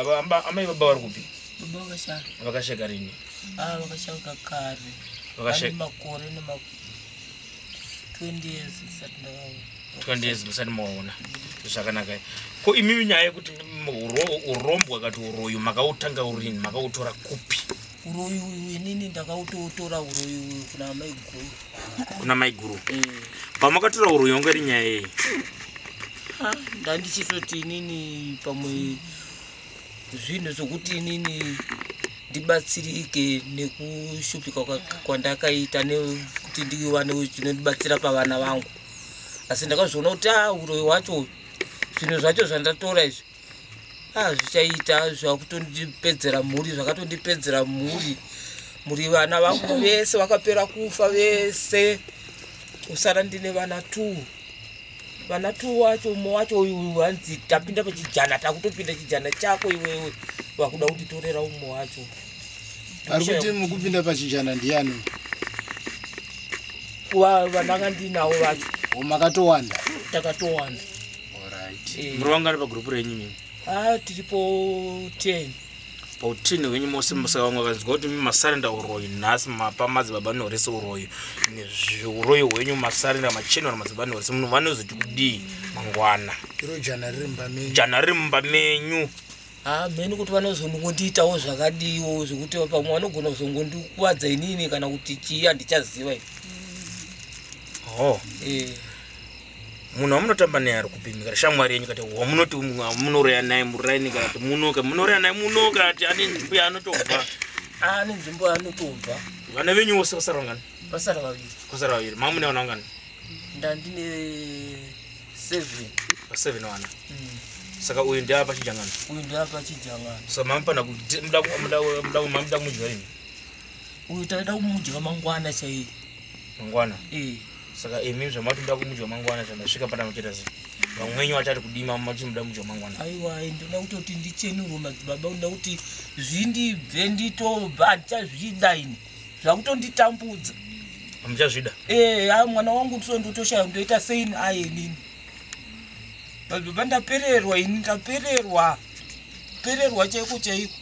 Baba, amai baba vari kupi? Baba vakashaya. Vakasheka rini? Ah, vakashaka kare. Vakasheka makore nema 20 years ndisati ndavaona. 20 years musati maona. Zvakanaka. Ko imimi nyaya yekuti urombwa kati uroyi makautanga urini, makautora kupi? Uroyi uyu inini ndakautotora uroyi uyu kuna maiguru. Kuna maiguru. Pamakatora uroyi wanga iri nyaya yei? Ah, ndandichitoti inini pamwe zvinhu zvokuti inini ndibatsirike nekushupika kwandakaita nekuti ndiwane chinondibatsira pavana vangu. Asi ndakazviona kuti uroyi hwacho zvinhu zvacho zvandatora izvi zvichaita zvakutondipedzera mhuri, zvakatondipedzera mhuri. Mhuri vana vangu vese vakapera kufa vese, kusara ndine vana 2. Vana 2 wacho umwe wacho uyu hanzi tapinda pachijana, takutopinda chijana chako iwewe, vakuda kunditorera umwe wacho. Ari kuti mukupinda pachijana ndiyani? Vandanga ndinawo vacho. Makatowanda? Takatowanda. Alright. Muri vangani pagrupu renyu imimi? Tiripo 10. Pa10 wenyu mose musaka vamwe vakanzwa kuti masarenda uroyi nhasi mapa madzibaba norese uroyi nezviuroyi hwenyu masarenda machenura madzibaba norese munhu vanozoti kudii mangwana? Iro jana riri mumba menyu. Jana riri mumba menyu. Mheni kuti vanozongondiitawo zvakadiwo zvekuti pamwe vanogona kuzongondikuvadza inini kana kuti chii handichaziva ini. Oh. Munhu wamunotamba naye ari kupi? Kana shamwari yenyu kati wamunoti munoreya naye muraini kana kuti munoka munoreya naye muno kana kuti ane nzvimbo yaanotobva. Ane nzvimbo yaanotobva. Vana venyu vose vasara vangani? Vasara vaviri. Vasara vaviri. Manga mune vana vangani? Ndandine 7. 7 vana. Saka uyu ndiye apa chijangano. Uyu ndiye apa chijangano. Saka mamupana kuti muda kumudya rini? Uyu taida kumudya mangwana chaiye. Mangwana? Saka imi zvamati muda kumudya mangwana zvandasvika pana muchita sei? Vamwenyu vachati kudima mati muda kumudya mangwana. Aiwa, ndinoda kutoti ndichenurwe madzibaba, ndinoda kuti zvindibve nditobva, handichazvida ini. Zvakutonditambudza. Hamuchazvida? Mwana wangu so ndotoshaya ndoita sei naye inini. Madzibaba ndapererwa ini, ndapererwa. Pererwa chaiko chaiko.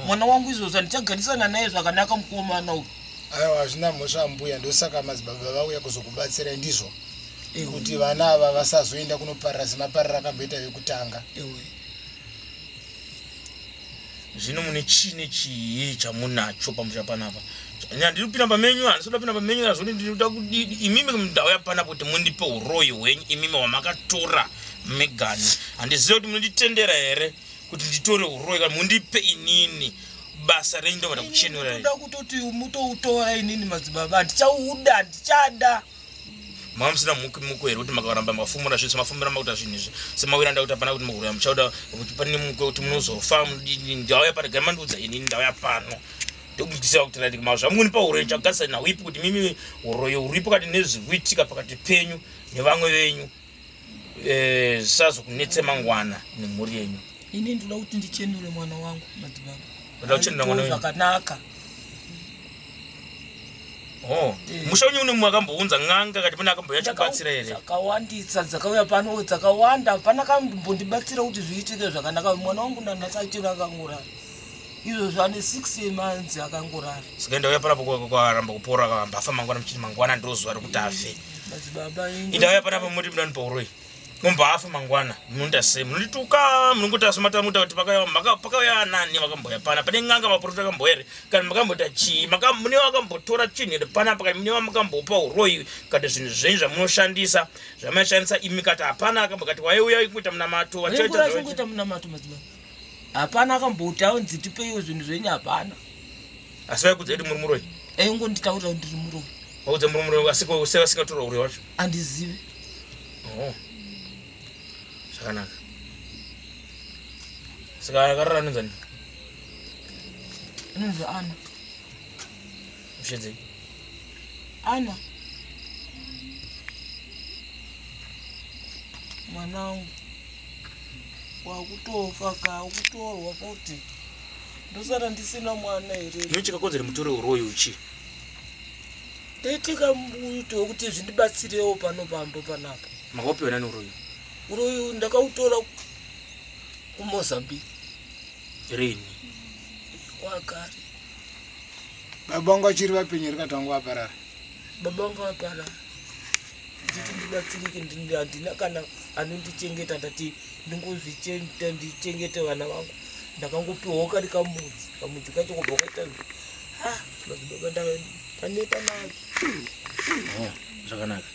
Mwana wangu izvozvo handichagarisana naye zvakanaka mukomana uyu. Aiwa, hazvina mhosva mbuya, ndosaka madzibaba vauya kuzokubatsirai ndizvo. Kuti vana ava vasazoenda kunoparira semaparira akamboita vekutanga. Zvino mune chii nechii chamunacho pamusha panapa? Handiri kupinda pamenyu, handisi kuda kupinda pamenyu, azvoti ndinoda kudidi. Imimi ndauya panapa kuti mundipe uroyi hwenyu imimi hwamakatora megani. Handizivi kuti munonditendera here kuti nditore uroyi kana mundipe inini basa renyu ndovada kuchenura. Ndoda kutoti mutoutora inini madzibaba, handichauda, handichada. Mama musina muko here kuti makaramba mafumura zvinhu semafumura makuita zvinhu izvi semawira ndakuti hapana kuti mukuroya muchauda kuti pane muko kuti munozofa ndauya pano gara mandiudza inini ndauya pano ndokundisiya kuti rati mazvamunipa uroyi ndichagadzisa nawipi kuti mimi uroyi uripo kati nezvikuitika pakati penyu nevamwe venyu zvisazokunetse mangwana nemhuri yenyu. Ini ndinoda kuti ndichenure mwana wangu madzibaba. Ndoda kuchenura mwana wenyu. Zvakanaka. Musha wenyu une mumwe akambounza n'anga kati pane akambouya achikubatsira here? Dzakawandisa dzakauya pano dzakawanda, hapana kambondibatsira kuti zviitike zvakanaka. Mwana wangu nanhasi achiri akangorara. Izvozvo ane 6 months akangorara. Saka ndauya panapo kwaramba kupora akamba afa mangwana muchiti mangwana ndozuva rekuti afe. Madzibaba ingi. Ndauya panapo muti muda kundipa uroyi. Mumba afa mangwana munoita sei? Munondituka, munongoti asi matamuta kuti pakauya nani vakamboya pana. Pane n'anga maprofita akamboya here? Kana makamboita chii? Mune vakambotora chinhu here panapa? Kana mune vamakambopa uroyi kana zvinhu zvenyu zvamunoshandisa, zvamaishandisa imi kati hapana akambokati waiuya kuita munamato, wachaita Vaingura zvawaita. kuita munamato madzibaba. Hapana akamboti aunzi tipeiwo zvinhu zvenyu, hapana. Asi vaikudza kuti muri muroyi? Aingonditaurira kuti ndiri muroyi. Vaudza muri muroyi asi ko sei vasingatora uroyi wacho? Handizivi. Zvakanaka. Saka akarara anonzi ani? Anonzi Ana. Mushedzei? Ana. Mwanangu. Wakutofa ka, wakutorwa futi. Ndosara ndisina mwana here? Ino chikakonzera mutore uroyi uchi? Ndaitika muto wekuti zvindibatsirewo pano pambo panapa. Makapiwa nani uroyi? Uroyi ndakautora kuMozambique. Rini? Kwakare. Baba vangu vachiri vapenyu here kana kuti vanga vaparara? Baba vangu vaparara. Nditi ndibatsirike handina kana anondichengeta ndati ndingozvichengeta ndichengete vana vangu. Ndakangopiwawo kari kamudzi. Kamudzi kacho kobva kaita ah madzibaba ndaneta nazvo. Oh, zvakanaka.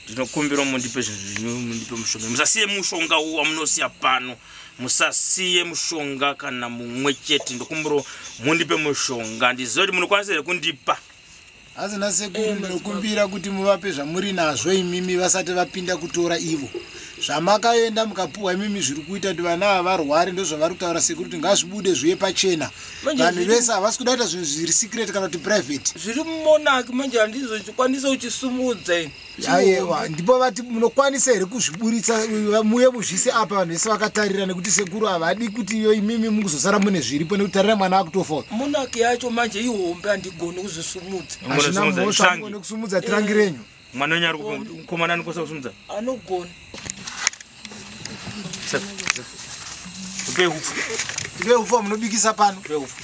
Ndinokumbira mundipe zvinhu zvenyu, mundipe mushonga. Musasiye mushonga uwu wamunosiya pano. Musasiye mushonga kana mumwe chete. Ndokumbira mundipe mushonga. Ndizive kuti munokwanisa here kundipa. Hanzi nasekuru ndinokumbira kuti muvape zvamuri nazvo imimi vasati vapinda kutora ivo. Zvamakaenda mukapuhwa imimi zviri kuita kuti vana ava varware ndozvavari kutaura sekuru kuti ngazvibude zviye pachena. Vanhu vese havasi kuda kuita zvinhu zviri secret kana kuti private. Zviri mumonaki manje handizokwanisa kuchisumudza ini. Ayewa ndipo vati munokwanisa here kuzviburitsa muye muzvise apa vanhu vese vakatarira nekuti sekuru havadi kuti iyo imimi mukuzosara mune zviripo nekuti tarira mwana akutofa. Monaki yacho manje ihombe handigoni kuzvisumudza. Hazvina mhosva mugone kusumudza tirangi renyu. Mwana wenyu ari kupi? Mukomana anokwanisa kusumudza? Anogona. Upe hupfu. Upe hupfu munobikisa pano. Upe hupfu.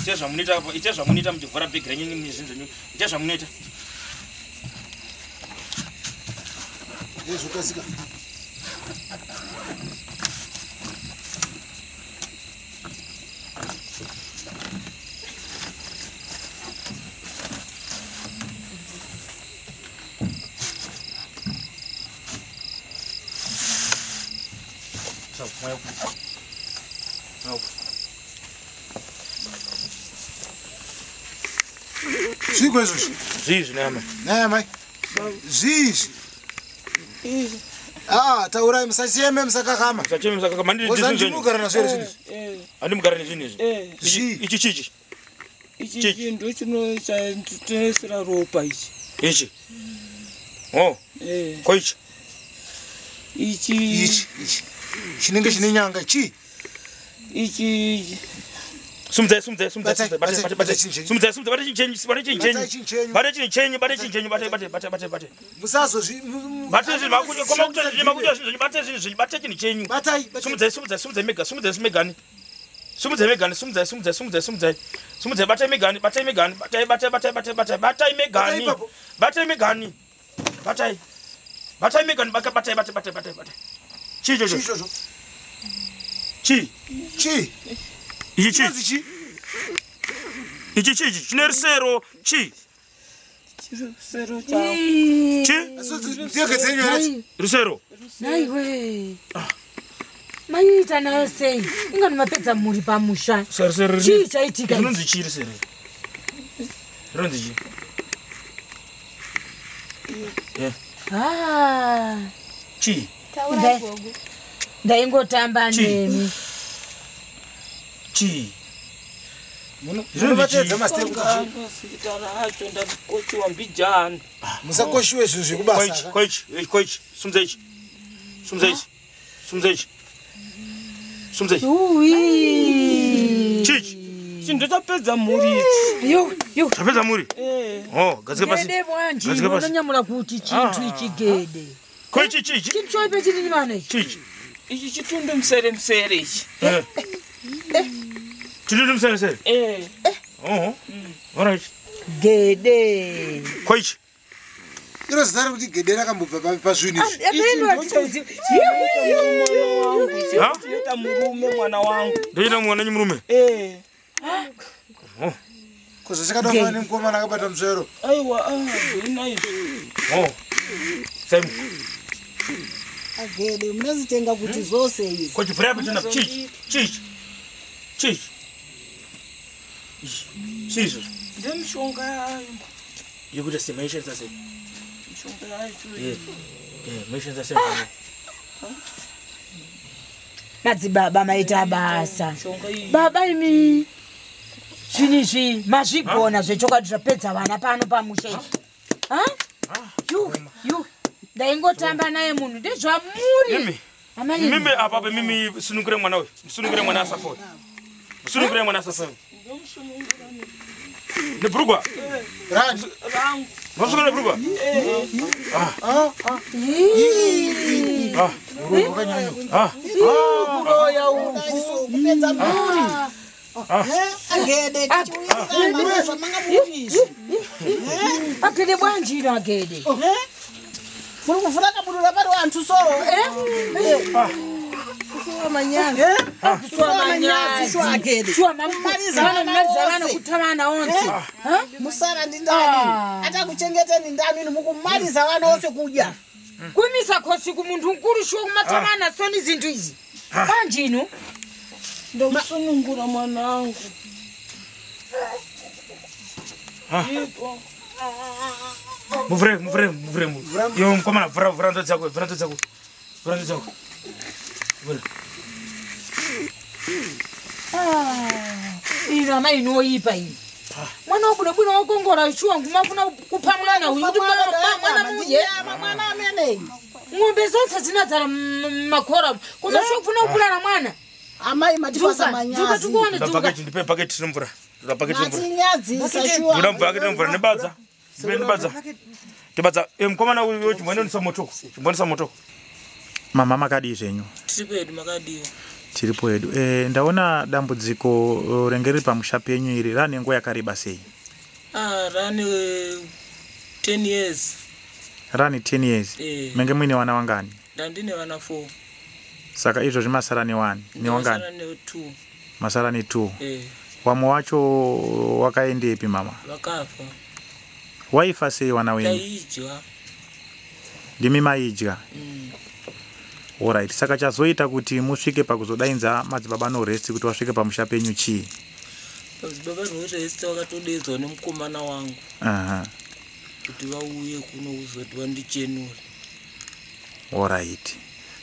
Ita zvamunoita apo, ita zvamunoita muchivhura bhegi renyu nezvinhu zvenyu. Ita zvamunoita. Zvokasika. Zviko izvozvi? Zvii zvine amai? Nhai amai. Zvii izvi? Ah, taurai musacheme musakakama. Musacheme musakakama. Ndimugara nazvo here zvinhu izvi? Handimugara nezvinhu izvi. Zvii? Ichi chichi. Ichi chinhu chinochanesera ropa ichi. Ichi. Oh. Ko ichi? Ichi. Ichi, ichi. Chinenge chine nyanga chii? Ichi. Sumudzai, sumudzai, sumudzai, sumudzai, batai, batai, sumudzai, sumudzai, batai chinhu chenyu, batai chinhu chenyu, batai chinhu chenyu, batai chinhu chenyu, batai, batai, batai, batai, batai. Musazozvi, batai zvinhu, makuti, koma kuita zvinhu, makuita zvinhu, batai zvinhu zvenyu, batai chinhu chenyu. Batai, batai. Sumudzai, sumudzai, sumudzai mega, sumudzai megani. Sumudzai megani, sumudzai, sumudzai, sumudzai, sumudzai. Sumudzai, batai megani, batai megani, batai, batai, batai, batai, batai, batai megani. Batai megani. Batai. Batai megani, batai, batai, batai, batai, batai, batai. Chii ichocho? Chii ichocho? Chii? Chii? Ichi chii? Ichi chii? Ichi chine rusero chii? Rusero chao. Chii? Rusero. Naiwe. Maiita nayo sei? Inga mapedza mhuri pamusha. Rusero. Chii chaitika? Rinonzi chii rusero? Rinonzi chii? Yeah. Ah. Chii? Taurai gogo. Ndaingotamba nemi. Chii? Munovatedza mastepu acho ndakoshiwa mbijana. Musakoshiwe zvinhu zvekubasa. Koichi, koichi, sumudza ichi. Sumudza ichi. Sumudza ichi. Sumudza ichi. Uwi. Chichi. Chinhu chapedza mhuri ichi. Yo, yo. Chapedza mhuri? Eh. Oh, gadzika pasi. Gede bwanji, Gadzika pasi. unonyamura kuti chintu ichi gede. Koichi chichi. Chintu choipe chiri vana ichi. Chichi. Ichi chitundu musere musere ichi. Eh. Chitundu musere musere? Eh. Oh. All right. Gede. Koichi. Iro zita rekuti gede rakambobva pazvinhu izvi. Chinoita murume mwana wangu. Ndoita mwana wenyu murume? Eh. Oh. Ko zvachakada nemukomana akabata musoro. Aiwa, ah, zvina izvi. Oh. Same. Agede munozitenga kuti zvose izvi. Kochi vhura apa tuna chichi. Chichi. Chichi. Chii izvozvo? Ndemishonga yayo. Yekuita sei maishandisa sei? Mishonga yacho iyi. Muishandisa sei? Madzibaba maita basa. Mishonga iyi. Baba imi, zvinhu izvi mazvigona zvechokwadi, zvapedza vana pano pamusha izvi. Ha? Yu, yu, ndaingotamba naye munhu, ndezvamuri. Mimi. Amai. Mimi apapo, mimi sunungure mwana uyu, sunungure mwana asafori, sunungure mwana asafori nebhurugwa. Rani. Rangu. Masunga nebhurugwa. Ah. Kuroya uku. Kupedza mhuri. Agede tichiwirirana zvamanga muri izvi. Agede bwanjiro agede. Muri kuvhura kabudura pari vantu so. Kusuwa manyazi. Shuwa agede. Shuwa Kumaliza vana mamaliza vana vose. kuta vana onse. Ha? Musara ndindani atakuchengeteni ndani inu mukumaliza vana vose kudya. Kumisa khosi kumuntu mkuru, shuwa kumata vana soni zinthu izi bwanjino. Ndokusunungura mwana wangu. Ipo. Muvhure, muvhure, muvhure. Iwe mukomana, vhura, vhura nzo dzako, vhura nzo dzako, vhura nzo dzako. Vhura. Ino amai inoipa iyi, mwana wabwinobwino wokongola, shuwa ngumafuna kupha mwana uyu kuti mwana mudye. Mwana mwana ameneyi. Ng'ombe zonse zinadzala mmakhola, koma shuwa kufuna kupulala mwana. Amai matipasa Dzuka, dzuka manyazi. tikuone, Ndoda dzuka. bhaketi, ndipe bhaketi remvura, ndoda bhaketi remvura. Matinyadzisa shuwa. Ndoda bhaketi remvura nebadza, ndipe nebadza, ndibadza. Mukomana uyu, chimbononisa motoko, chimbonisa motoko. Mama, makadii zvenyu? Tiri pedu, makadiwa? Tiripo hedu. Ndaona dambudziko renge riri pamusha penyu iri rane nguva yakareba sei? Ah, rane 10 years. Rane 10 years? Eh. Menge muine vana vangani? Ndandine vana 4. Saka izvozvi masara newani newangani? Ndasara ne2. Masara ne2? Eh. Wamwe wacho wakaendepi, mama? Vakafa. Waifa sei wana wenyu? Taidya. Ndimi maidya? Alright, saka chazoita kuti musvike pakuzodainza madzibaba Norest kuti wasvike pamusha penyu chii? Madzibaba Norest vakatodedzwa nemukomana wangu kuti vauye kuno kuzoti vandichenure. Alright,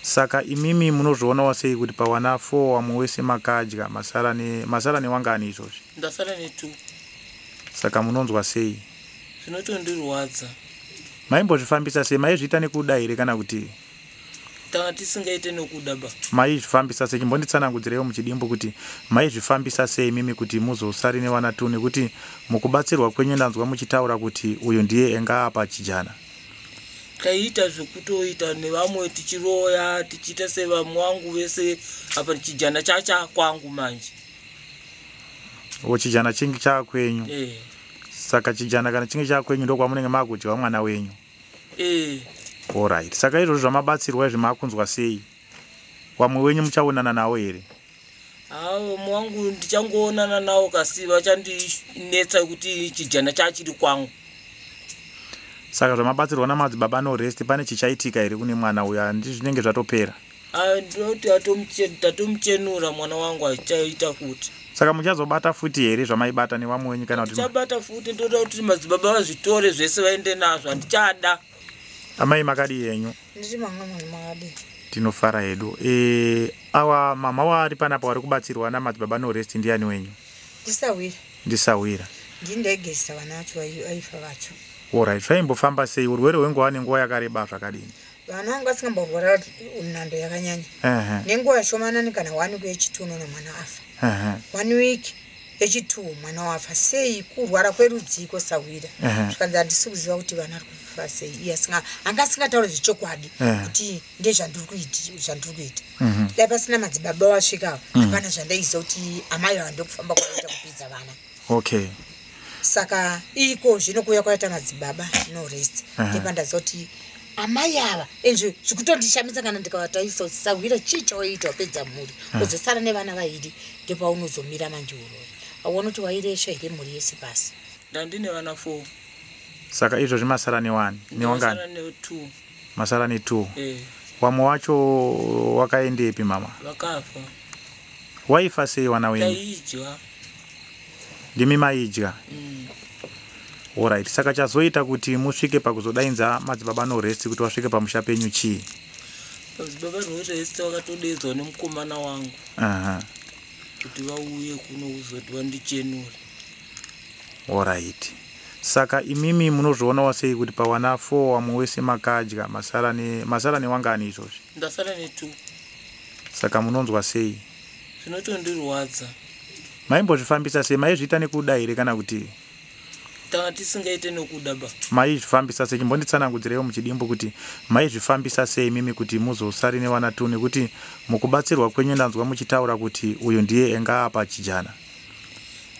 saka imimi munozvionawo sei kuti pawana 4 wamwe wese makadya, masara ne masara newangani izvozvi? Ndasara ne2. Saka munonzwa sei? Zvinotondirwadza. Maimbozvifambisa sei? Maizviita nekuda here kana kuti? Tanga tisingaite nekuda ba. Maizvifambisa sei? Chimbonditsanangudzireiwo muchidimbu kuti maizvifambisa sei mimi kuti muzosari nevana 2, nekuti mukubatsirwa kwenyu ndanzwa muchitaura kuti uyu ndiye enga apa chijana. Taiita zvekutoita nevamwe, tichiroya, tichiita sevamwe vangu vese apa chijana chacha kwangu manje. O, chijana chingi chaakwenyu? Eh. Saka chijana kana chinge chaakwenyu ndokwamunenge maakudyiwa mwana wenyu? Eh. Alright, saka izvozvo zvamabatsirwa izvi maakunzwa sei? Wamwe wenyu muchaonana nawo here? Haa, vamwe vangu ndichangoonana nawo kasi vachandinetsa kuti chijana chachiri kwangu. Saka zvamabatsirwa namadzibaba Norest, pane chichaitika here kune mwana uyu? Handi zvinenge zvatopera? Ah, ndinoti tatomuchenura mwana wangu, achichaita futi. Saka muchazobata futi here zvamaibata nevamwe wenyu kana kuti? Ndichabata futi, ndoda kuti madzibaba vazvitore zvese vaende nazvo, handichada. Amai, makadii henyu? Nditi mamwe munhu, makadii? Tinofara hedu. Awa mama wari panapa wari kubatsirwa namadzibaba Norest ndiani wenyu? Ndisawira. Ndisawira. Ndindaigezesa vana vacho vaifa vacho. Alright, zvaimbofamba sei? Urwere hwenguva nenguva yakareba zvakadini? Vana vangu vasingamborwara nhando yakanyanya. Nenguva shomanani, kana one week yechi2 unoona mwana afa. One week yechi2 mwana wafa. Sei? Kurwara kwerudziko, sawira? Zvikanzi handisi kuziva kuti vana ari kufa sei. Iye anga asingatauri zvechokwadi kuti ndezvandiri kuita, zvandiri kuita. Dai pasina madzibaba vasvika ava, hapana zvandaiziva kuti amai ava ndokufamba kwaita kupedza vana. Saka iko zvino kuuya kwaita madzibaba Norest, ndepandaziva kuti amai ava ezvo zvikutondishamisa kana ndikavataisa kuti sawira, chii chawaita wapedza mhuri uzosara nevana vairi? Ndepaunozomira manje uroyi, auona kuti wairesva here mhuri yese pasi. Ndandine vana 4. Saka izvozvi masara newani newangani? Ndasara ne2. Masara ne2? Eh. Wamwe wacho wakaendepi, mama? Vakafa. Waifa sei wana wenyu? Taidya. Ndimi maidya? Alright, saka chazoita kuti musvike pakuzodainza madzibaba Norest kuti vasvike pamusha penyu chii? Madzibaba Norest vakatodedzwa nemukomana wangu kuti vauye kuno kuzoti vandichenure. Alright, saka imimi munozvionawo sei kuti pawana 4 wamwe wese makadya masara ne masara newangani izvozvi? Ndasara ne2. Saka munonzwa sei? Zvinotondirwadza. Maimbozvifambisa sei? Maizviita nekuda here kana kuti? Tanga tisingaite nekuda ba. Maizvifambisa sei? Chimbonditsanangudzireiwo muchidimbu kuti maizvifambisa sei imimi kuti muzosari nevana 2, nekuti mukubatsirwa kwenyu ndanzwa muchitaura kuti uyu ndiye enga apa chijana.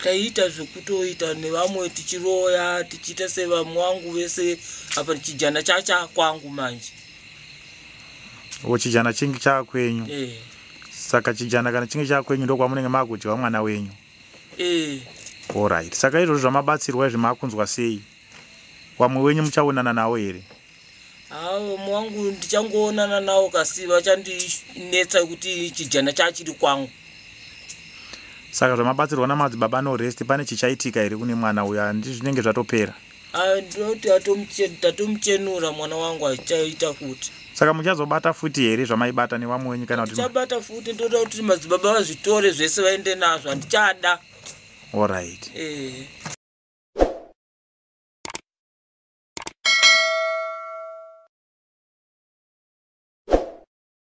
Taiita zvekutoita nevamwe tichiroya, tichiita sevamwe wangu vese apa chijana chacha kwangu manje. O, chijana chingi chaakwenyu? Eh. Saka chijana kana chinge chaakwenyu ndokwamunenge makudya mwana wenyu? Eh. Alright, saka izvozvo zvamabatsirwa izvi makunzwa sei? Wamwe wenyu muchaonana nawo here? Haa, vamwe wangu ndichangoonana nawo kasi vachandinetsa kuti chijana chachiri kwangu. Saka zvamabatsirwa namadzibaba Norest, pane chichaitika here kune mwana uyu? Handi zvinenge zvatopera? Ndinoti tatomuchenura mwana wangu, achichaita futi. Saka muchazobata futi here zvamaibata nevamwe wenyu kana kuti? Ndichabata futi, ndoda kuti madzibaba vazvitore zvese vaende nazvo, handichada. Alright. Eh.